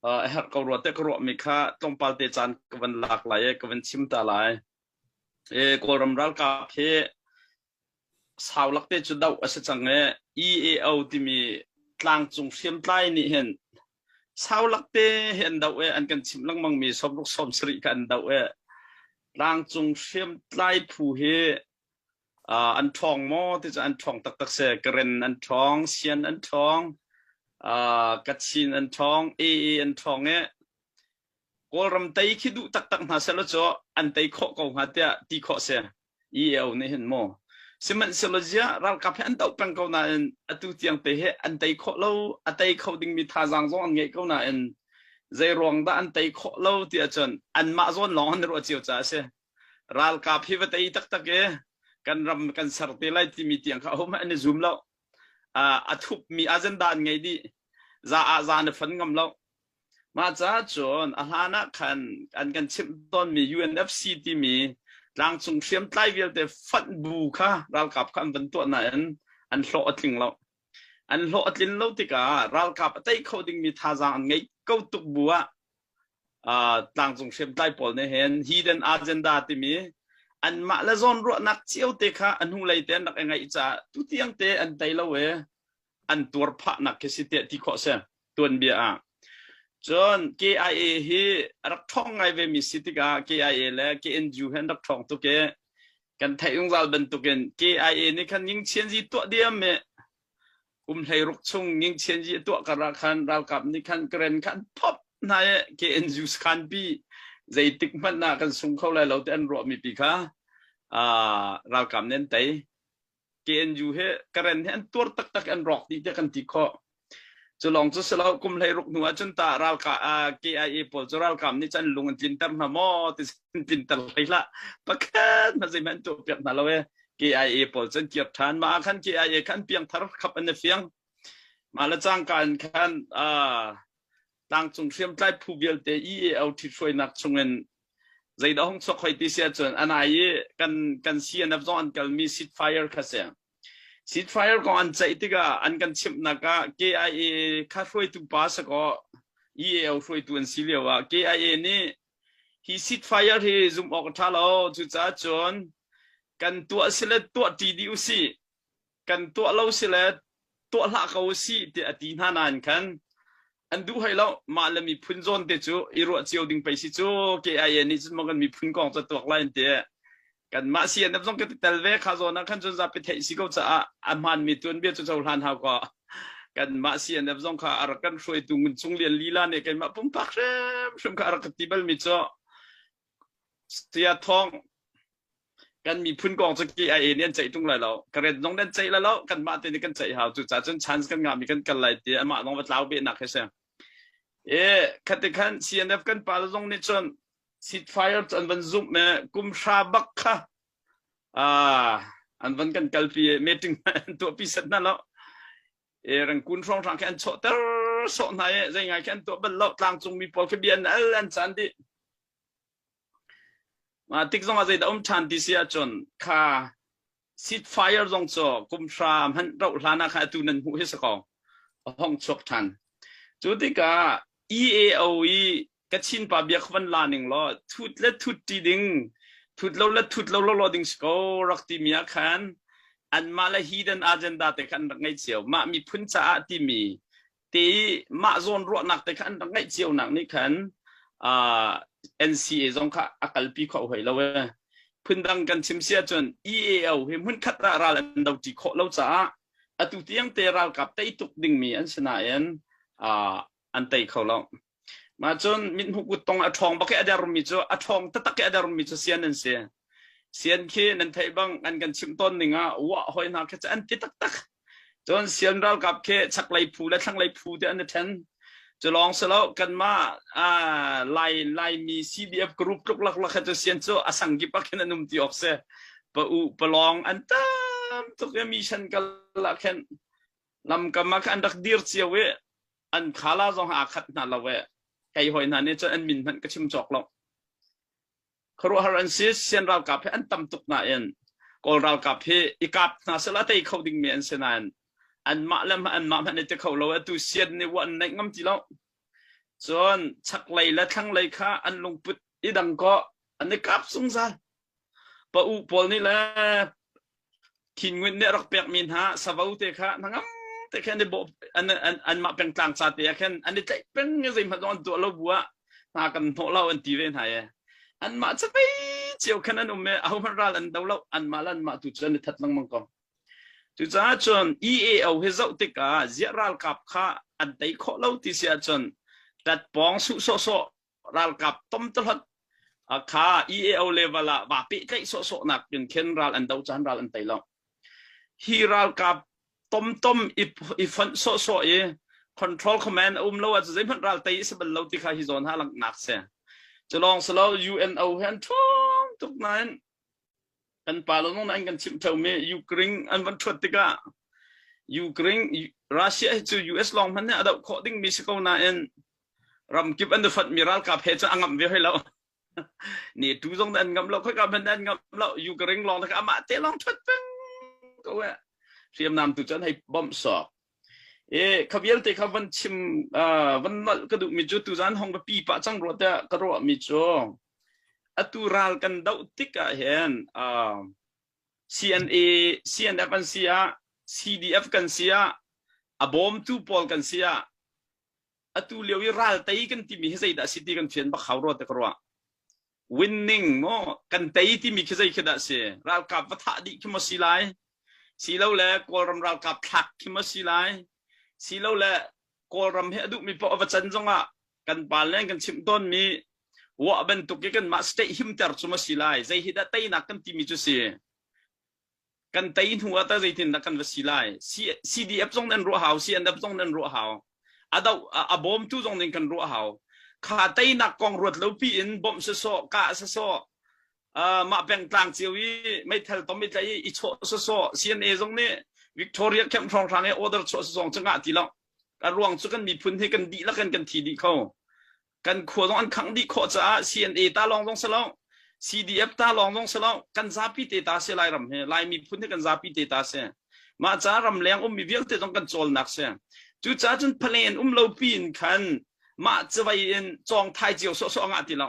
A herh ko rua te ka ruahmi kha tlawmpal te caan ka van lak lai i ka van chim ta lai. E, Kawlram ralkap hi sau lak te cu doh a si cang i EAO timi tlangcung hriamtlai nih hin sau lak te hi an doh i an kan chimh lengmang mi sawmruk sawmsarih kha an doh i tlangcung hriamtlai phu hi an ṭhawng maw ti cu an ṭhawng taktak si. Karen an ṭhawng, Sian an ṭhawng, Kachin an ṭhawng, AA an ṭhawng i Kawlram tei khi duh taktak hna sehlaw cu an tei khawh ko hnga tiah ti khawh si. EAO nih hin mu. Sihmanhsehlaw ziah ralkap hi an doh peng ko nain atu tiang te hi an tei khawh lo, a tei kho dingmi thazaang zong an ngeih ko nain zei ruang dah an tei khawh lo ti ahcun anmah zawn lawng an ruah cio caah a si. Ralkap hi va tei taktak i kan ram kan ser te lai timi tiang kha ahohmanh an i zum lo. A thupmi agenda an ngei dih. Za ah za na fon ngam lo. Mah caah cun a hlan ah khan an kan chimh tawnmi UNFC timi tlangcung hriamtlai vialte fonh bu kha ralkap kha an van tuah nain an hlawh a tling lo. An hlawh a tlin lo tikah ralkap a tei kho dingmi thazaang an ngeih ko tuk bu ah tlangcung hriamtlai pawl nih hin hidden agenda timi anmah le zawnruahnak cio te kha a hnulei te an rak i ngaih caah tutiang te an tei lo i an tuar phahnak khi si tiah ti khawh si tuanbia ah. Cun KIA hi a rak ṭhawng ngai ve mi si tikah KIA le KNU hi an rak ṭhawng tuk i kan theih zungzal bantukin KIA nih khan Yingchianzi tuah diam i kum 16 chung Yingchianzi a tuah kar ah khan ralkap nih khan Karen kha an phop hna i KNU sakhan pi zeitik hmanh ah kan sung kho lai lo ti an ruahmi pi kha ralkap nih an tei. KNU he Karen he an tuar taktak an rawk dih tiah kan ti khawh. Cu lawng cu si lo kum 16 hnu ah cun ta ralka KIA pawl cu ralkap nih cun lung an tlinter hna maw ti an tlinter hlei hlah. Pakhat hmanh zeihmanh an tuah piak hna lo e. KIA pawl cu an kir ṭhan. Mah ah khan KIA khan piangthar khap an i fiang. Mah le cangka in khan tlangcung hriamtlai phu vialte EAO ṭhithruainak chungin zeidah hung chuak hoi ti si ahcun anai i kan kan CNF zong an kalmi seat fire kha si. Seat fire kong an ceih tikah an kan chimhnak ah KIA kha hruaitu pa sakaw EAO hruaitu an si lio ah KIA nih hi seat fire hi zumh awk a ṭha lo cucaah cun kan tuah si le tuah ṭi dih usih kan tuah lo si le tuah hlah ko usih tiah a ti hna nain khan an duh hoi lo mah le miphun zawn te cu i ruah cio ding pei si cu KIA nih cun maw kan miphun kong cu tuak lai an ti kanmah CNF zong kan tel ve kha zawn ah khan cun zapi theih si ko caah a hmaanmi tuanbia cu cohlan hau ko kanmah CNF zong kha a rak kan hruaitu Ngun Cung Lian lila nih keimah pumpak hrimhrim kha a rak ka ti balmi cu Saya Thawng kan miphun kong cu KIA nih an ceih tung lai lo ka ret zong nan ceih lai lo kanmah te nih kan ceih hau cu ca cun chance kan ngah mi kan kal lai ti amah zong va tlau beh nak hi si e khati khan CNF kan pa zong nih cun seat fire cu an van zumh me kum hra bak kha an van kan kalpi meeting an tuah pi set na lo e rangkun hrawng hrang khi an chawhter sawh hna e zei ngai khi an tuah bal lo tlangcung mi pawl khi bia an al an chan dih Mah tik zongah zeidah um ṭhan ti si ahcun kha seat fire zong cu kum hra hmanh rauh hlan ah khan atu nan hmuh hi si ko a hong chuak ṭhan. Cu tikah EAO i Kachin pa bia kha van la ning law thut le thut ṭi ding thut lo le thut lo lo ding si ko rak timi ah khan anmah le hidden agenda te kha an rak ngei cio. Mah miphun caah timi te i mah zawn ruahnak te kha an rak ngeih cionak nih khan NCA zong kha a kalpi kho hoi lo e. Phundang kan chim si ahcun EAO hi hmunkhat ah ral an do ṭi khawh lo caah atu tiang te ralkap tei tuk dingmi an si nain an tei kho lo. Mah cun mithmuh kuttong a ṭhawng bak i a dermi cu a ṭhawng taktak i a dermi cu sian an si. Sian khi nan theih bang an kan chimh tawn ning ah wah hoi hna khi cu an ti taktak. Cun sian ralkap khi chaklei phu le thlanglei phu te an i ṭhen. Cu lawng si lo kanmah Lai Laimi CDF group tluk laklak khi cu sian cu a sang kip ah khin an um ti awk si. Pa u palawng an tam tuk i mission kal ah khin lamkam ah khan an rak dir cio i an khala zong aa khat hna lo e kei hoi hna nih cun an min hmanh ka chim cawk lo khuaruahhar an si sian ralkap hi an tam tuk nain kawl ralkap hi i kap hna sela tei kho dingmi an si nain anmah le anmah hmanh i ti kho lo atu sian nih wa an neih ngam ti lo. Cun chaklei le thlanglei kha an lungput i dang kaw an i kap zungzal. Pa u pawl nih le Khin nih a rak pekmi hna savo te kha hnangam te khan an i bawh an an anmah pengtlang ca te ah khan an i tlaih peng i zeihmanh zong an tuah lo bu ah hna kan hnawh lo an ti ve hna i anmah cavei cio khan an um i ahohmanh ral an do lo anmah le anmah tu cu an i that lengmang ko. Cucaah cun EAO hi zoh tikah ziah ralkap kha an tei khawh lo ti si ahcun ṭatpawng suh sawhsawh ralkap tomtahlot kha EAO level ah va pehtlaih sawhsawh nak in khin ral an do caan ral an tei lo. Hi ralkap tomtom i, i fonh sawhsawh i control command a um lo ahcun zeihmanh ral tei si bal lo ti kha hi zawn ha langhnak si. Cu lawng si lo UNO he an ṭhawng tuk nain kan pa lo nong an kan chimh ṭheumi Ukraine an van ṭhuat tikah Ukraine Russia hi cu US lawng hmanh nih a doh khawh dingmi si ko nain ramkip an i fonhmi ralkap he cun a ngamh ve hoi lo. NATO zong an ngamh lo, khoika hmanh an ngamh lo. Ukraine lawng kha amah te lawng ṭhuat peng ko eh. Hriamnam tu cu an hei bawmh sawk. E kha vialte kha van chim van nolh ka duhmi cu tuzan hong va pi pah cang rua tiah ka ruahmi cu atu ral kan doh tik ah hin CNA CNF an si ah CDF kan si ah a bawmtu pawl kan si ah atu lio i ral tei kan timi hi zeidah si ti kan fian bak hau rua te ka ruah winning maw kan tei timi khi zei khi dah si ralkap va thah dih khi maw si lai silole kawlram ralkap thlak khi maw si lai silole kawlram hi a duhmi paoh a va can zongah kan pa le kan chimh tawnmi wah bantuk i kanmah state himter cu maw si lai zei hi dah teinak kan timi cu si kan tei hnu ah tah zeitin dah kan va si lai CDF zong nan ruah hau CNF zong nan ruah hau a do a bawmtu zong ning kan ruah hau kha teinak kong ruat lo pi in bawmh sawsawh kah sawsawh mah pengtlang cio i meithal tom i tlai i chawh sawsawh CNA zong nih Victoria camp hrawnghrang i order chuah sawsawng cu ngah ti lo a ruang cu kan miphun hi kan dihlak in kan thi dih kho kan khua zong an khangh dih khawh caah CNA ta lawng zong si lo CDF ta lawng zong si lo kan zapi te ta si Lairam hi Lai miphun hi kan zapi te ta si mah ca ramleng ummi vialte zong kan cawlnak si cucaah cun palen um lo pi in khan mah cawei in cawng thai cio sawhsawh ngah ti lo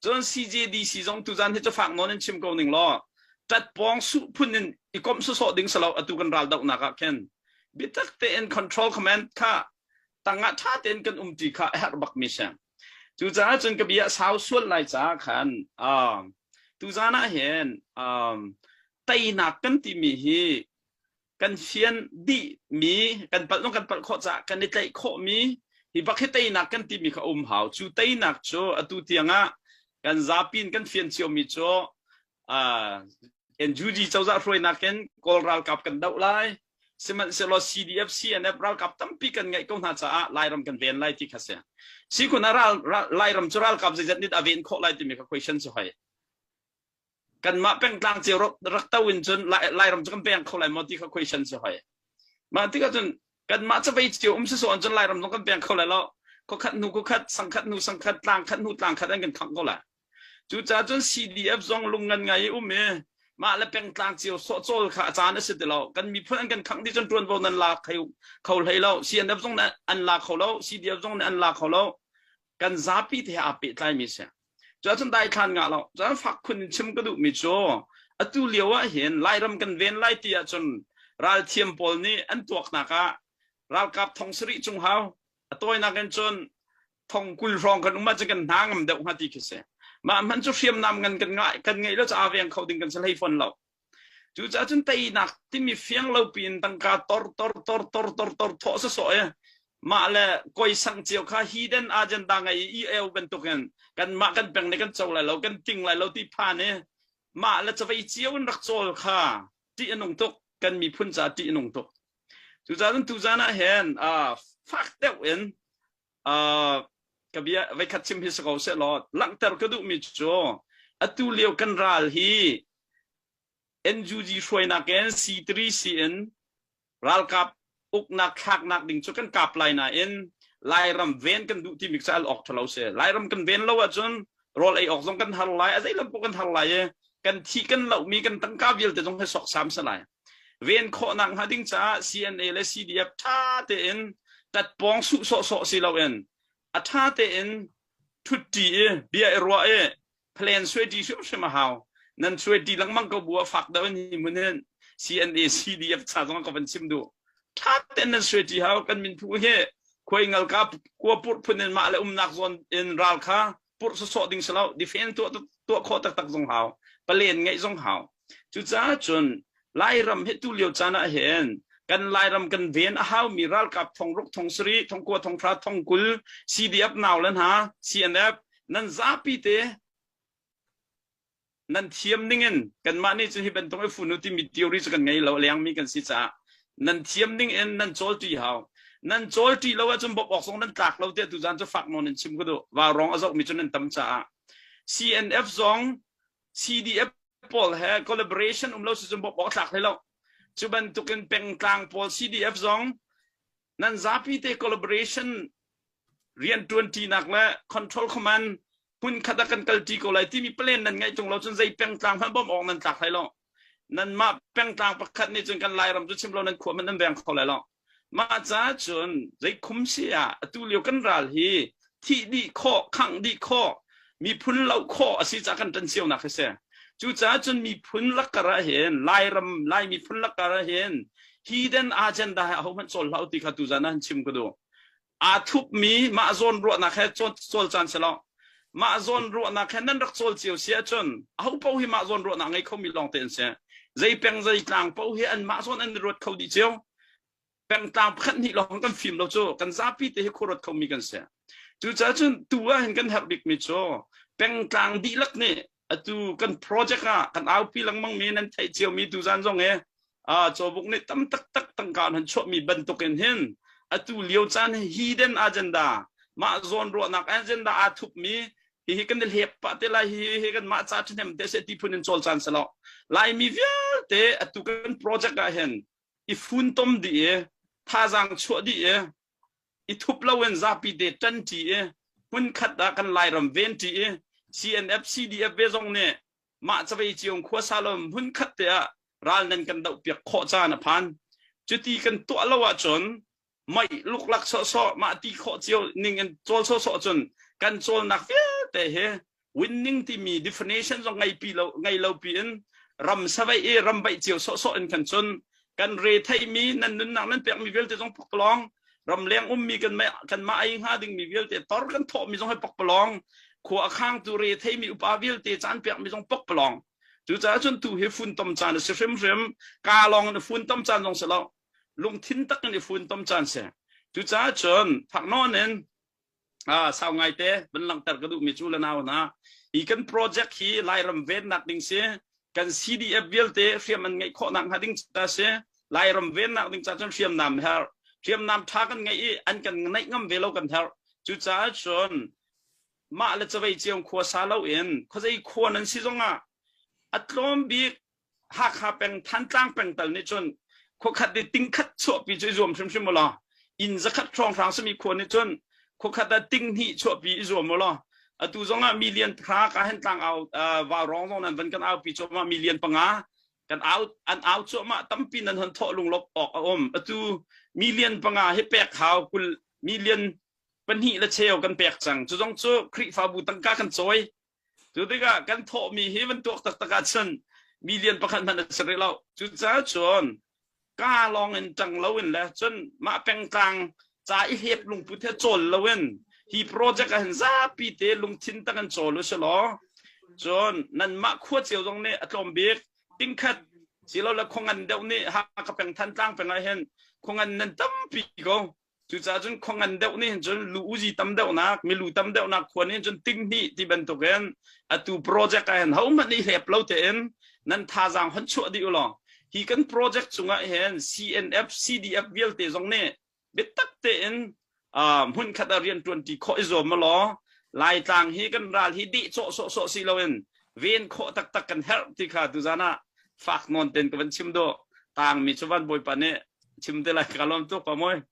cun CJDC zong tuzan hi cu fak nawn in chim ko ning law ṭatpawng suh phun in i komh sawsawh ding si lo atu kan ral dohnak ah khin biatak tein control command kha tangah ṭha tein kan um ti kha a herh bakmi si. Cucaah cun ka bia sau sual lai caah khan um, tuzan ah hin um, teinak kan timi hi kan fian dihmi kan palh zong kan palh khawh caah kan i tlaih khawhmi hi bak hi teinak kan timi kha um hau. Cu teinak cu atu tiangah kan zapi in kan fian ciomi cu uh, NUG cozah hruainak in Kawl ralkap kan doh lai. Sihmanhsehlaw CDF, CNF ralkap tampi kan ngeih ko hna caah Lairam kan ven lai ti kha si. Sikhun ah ral, ral, Lairam cu ralkap zeizat nih a ven khawh lai timi kha question cu hoi. Kanmah pengtlang cio rak, rak to in cun Lai, Lairam cu kan peng kho lai maw ti kha question cu hoi. Mah tikah cun kanmah cavei cio um sisawh cun Lairam zong kan peng kho lai lo. Khuakhat hnu khuakhat, sangkhat hnu sangkhat, tlang khat hnu tlang khat an kan khangh ko lai. Cucaah cun CDF zong lungngan ngai i um i mah le pengtlang cio sawhcawl kha a caan a si ti lo. Kan miphun an kan khangh dih cun ṭuanvo nan la kho hlei lo. CNF zong nih an la kho lo. CDF zong nih an la kho lo. Kan zapi te he aa pehtlaimi si. Cuahcun daithlan ngah lo. Cun fak khun in chim ka duhmi cu atu lio ah hin Lairam kan ven lai ti ahcun ralthiam pawl nih an tuaknak ah ralkap thong sarih cung hau a tawinak in cun thong 20 hrawng kan um ahcun kan hna ngam deuh hnga ti khi si. Mah hmanh cu hriamnam ngan kan ngah kan ngeih lo caah veng kho ding kan si hlei fawn lo. Cucaah cun teinak timi fiang lo piin tangka tor tor tor tor tor tor thawh sawsawh i mah le koi sang cio kha hidden agenda ngei i eu bantukin kan mah kan peng ne kan co lai lo kan ting lai lo ti phan i mah le cavei cio in rak cawl kha ṭih a nung tuk kan miphun caah ṭih a nung tuk. Cucaah cun tuzan ah hin fak deuh in ka bia veikhat chim hi si ko seh law langhter ka duhmi cu atu lio kan ral hi NUG hruainak in C3C in ralkap uknak thlaknak ding cu kan kap lai nain Lairam ven kan duh timi cu al awk ṭhalo si. Lairam kan ven lo ahcun rawl ei awk zong kan har lai, a zeilam paoh kan har lai i kan thih kan lohmi kan tangka vialte zong hi sawksam si lai. Ven khawhnak hnga ding caah CNA le CDF ṭha tein tatpawng suh sawhsawh si loin. A ṭha tein ṭhutṭi i bia i ruah i plan suaiṭi hrimhrim a hau. Nan suaiṭi lengmang ko bu ah fak deuh in hi hmun hin CNA CDF ca zong ka van chim duh. Ṭha tein nan suaiṭi hau. Kan minphu hi khuai ngalka kua purh phun in mah le umnak zawn in ral kha purh sawsawh ding si lo. Defense tuah tuah khawh taktak zong hau. Palen ngeih zong hau. Cucaah cun Lairam hi tu lio caan ah hin kan Lairam kan ven a haumi ralkap thongruk thongsarih thongkua thonghra thongkul CDF nau le hna CNF nan zapi te nan thiam ningin kanmah nih cun hi bantuk i funu timi theory cu kan ngei lo lengmi kan si caah nan thiam ning in nan cawlṭi hau nan cawlṭi lo ahcun bawmh awk zong nan tlak lo tiah tuzaan cu fak nawn in chim ka duh vaurawng a zohmi cu nan tam caah CNF zong CDF pawl he collaboration um lo si cun bawmh awk a tlak hlei lo. Cu bantukin pengtlang pawl CDF zong nan zapi te collaboration rianṭuanṭinak le control command hmunkhat ah kan kalṭi ko lai timi plan nan ngeih ṭung lo cun zei pengtlang hmanh bawmh awk nan tlak hlei lo. Nanmah pengtlang pakhat nih cun kan Lairam cu chim lo nan khua hmanh nan veng kho lai lo. Mah caah cun zeikhum si ah atu lio kan ral hi thih dih khawh, khangh dih khawh, miphun loh khawh a si caah kan ṭan cionak hi si. Cucaah cun miphun lakkar ah hin Lairam Lai miphun lakkar ah hin hidden agenda he ahohmanh cawl hlah u ti kha tuzan ah han chim ka duh. Aa thupmi mah zawn ruahnak he cawl caan si lo. Mah zawn ruahnak he nan rak cawl cio si ahcun aho paoh hi mah zawn ruahnak ngei khomi lawngte an si. Zei peng zei tlang paoh hi an mah zawn an i ruat kho dih cio. Pengtlang pakhat hnih lawng kan fim lo cu kan zapi te hi khuaruat khomi kan si. Cucaah cun tu ah hin kan herh bikmi cu pengtlang dihlak nih atu kan project ah kan aupi lengmang mi nan theih ciomi tuzan zong hi cawbuk nih tam taktak tangka an han chuahmi bantukin hin atu lio caan hi hidden agenda mah zawn ruahnak agenda aa thupmi hihi kan i hlep pah te lai hi hi kan mah ca ṭhahnem te se ti phun in cawl caan si lo Laimi vialte atu kan project ah hin i funtom dih i thazaang chuah dih i i thup loin zapi te ṭanṭi i hmunkhat ah kan Lairam venṭi i CNF CDF ve zong nih mah cavei cio khuasa lo hmunkhat te ah ral nan kan dohpiak khawh caan a phan. Cuti kan tuah lo ahcun mei luklak sawhsawh mah ti khawh cio ning in cawl sawhsawh cun kan cawlnak vialte hi winning timi definition zong ngei pi lo ngei lo pi in ram savei i ram baih cio sawhsawh in kan cun kan re theimi nan nunnak nan pekmi vialte zong pakpalawng ramleng ummi kan kan mah ei hnga dingmi vialte tor kan thawhmi zong hi pakpalawng khua a khangtu re theimi upa vialte caan pekmi zong pakpalawng cucaah cun tu hi funtom caan a si hrimhrim ka lawng in funtom caan zong si lo lungthin tak in i funtom caan si cucaah cun fak nawn in Sau ngaite van langhter ka duhmi cu le nau hna hi kan project hi Lairam vennak ding si kan CDF vialte hriam an ngeih khawhnak hnga ding ca si Lairam vennak ding ca cun hriamnam herh hriamnam tha kan ngeih i an kan neih ngam ve lo kan herh cucaah cun mah le cavei ciong khua sa loin khuazei khua nan si zongah a tlawm bik Hakha peng Thantlang peng tal nih cun khuakhat i tingkhat chuahpi cu i zuam hrimhrim u law inn zakhat hrawnghrang simi khua nih cun khuakhat ah ting hnih chuahpi i zuam u law atu zong ah million pahra ka hen tlang au vaurawng zong nan van kan aupi cuahmah million panga kan au an au cuahmah tampi nan hon thawh lunglawp awk a um atu million panga hi pek hau kul million pahnih le cheu kan pek cang cu zong cu Khrihfabu tangka kan cawi Cu tikah kan thawhmi hi van tuak taktak ahcun million pakhat hmanh a si rih lo. Cucaah cun ka lawng in ṭang loin le cun mah pengtlang ca i hlep lungput he cawl loin hi project ah hin zapi te lungthin tak in cawl u si law cun nanmah khua cio zong nih a tlawm bik tingkhat silole khuangan deuh nih Hakha peng Thantlang peng ah hin khuangan nan tampi ko Cucaah cun khua ngan deuh nih hin cun lu uzi tam deuhnak, milu tam deuhnak khua nih hin cun ting hnih ti bantukin atu project ah hin hohmanh nih hlep lo tein nan thazaang hon chuah dih u law hi kan project cungah hin CNF, CDF vialte zong nih biatak tein hmunkhat ah rian ṭuanṭi khawh i zuam law Laitlang hi kan ral hi deh cawh sawhsawh si loin ven khawh taktak kan herh ti kha tuzan ah fak nawn ten ka van chim duh. Tangmi cu van Bawipa nih chim te lai ka lawm tuk pa mawi.